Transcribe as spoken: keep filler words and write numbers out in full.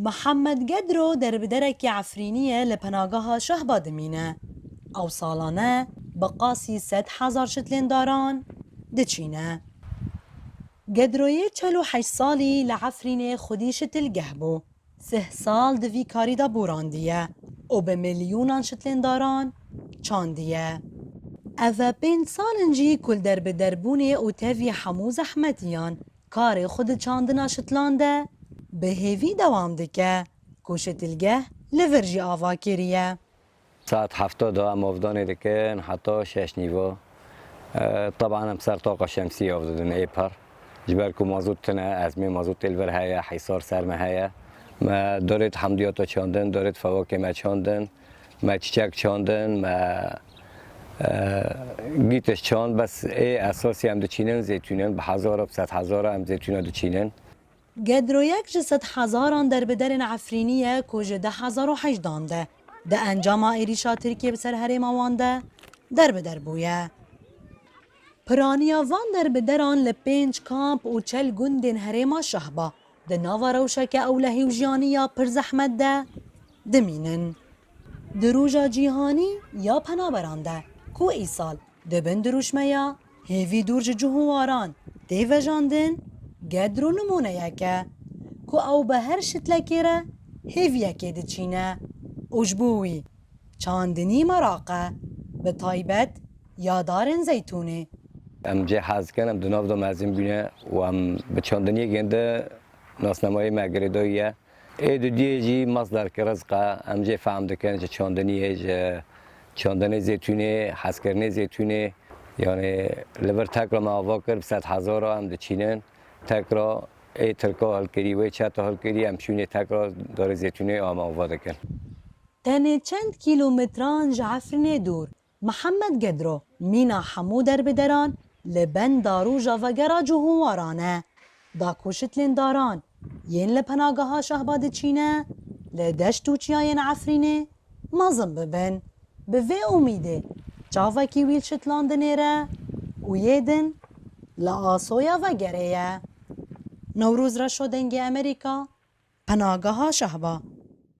Mihemed Gedro derbiderekî Efrînî ye li penageha Şehba dimîne. Ew salane bi qasî sed hezar şitlên daran diçîne. Gedroyê çel û heşt salî li Efrînê xwedî şitilgeh bû. Sih sal di vî karî de borandiye û bi milyûnan şitlên daran çandiye. Ev e pênc sal in jî ku li derbiderbûnê û tevî hemû zehmetiyan karê xwe di çandina şitlan de bi hêvî dewam dike ku şitilgeh li vir jî ava kiriye. Saet hefta de em avdanê dikin heta şeş nîva. E, Teban em ser taqa şemsî av didin ê par. Ji ber ku mazot tune, ezmê mazotê li vir heye, hîsar ser me heye. Me darêt hemdiyata çandin, darêt fewakê me çandin, me çiçek çandin, me, e, gîtiş çand. Bes ê esasî em diçînin zeytûn in, bi hezara, bi sed hezara em zeytûna diçînin. Gedroyek ji sed hezaran derbiderên Efrînî ye ku ji du hezar û hejdan de di encama êrîşa Tirkiyê bi ser herêma wan de derbider bûye. Piraniya van derbideran li pênc kamp û çel gundên herêma Şehba di nava rewşeke ewlehî û jiyanî ya pir zehmet de dimînin. Di Roja Cîhanî ya Penaberan de ku îsal di bin dirûşmeya Hêvî dûr ji cih û waran tê vejandin, Gedro nimûneyek e ku ew bi her şitlekê re hêviyekê diçîne û ji bo wî çandinî meraq e, bi taybet ya darên zeytûnê. Em cê hez dikin, em di nav de mezin bûne û em bi çandiniyê gêndi nasnamayê me girêdayî ye. Ê dudiyê jî masderke rizq e. Em jê fehm dikin ji çandiniyê, ji çandinê zêtûnê, hezkirinê zêtûnê. Yanî li vir tekra me ava kir, bi sed hezara em diçînin. Tekra ê tirka hilkirî, wê çeta hilkirî, em çûnê tekra darê zêtûnê em ava dikin. Tenê çend kîlometran ji Efrînê dûr, Mihemed Gedro mîna hemû derbideran li benda roja vegera cih û waran e. Da ku şitlên daran yên li penageha Şehba diçîne, li deşt û çiyayên Efrînê mezin bibin. Bi vê umîdê çavekî wî li şitlandinê re û yê din li asoya vegerê ye. Newroz Reşo, Dengê Amerîka, Penageha Şehba.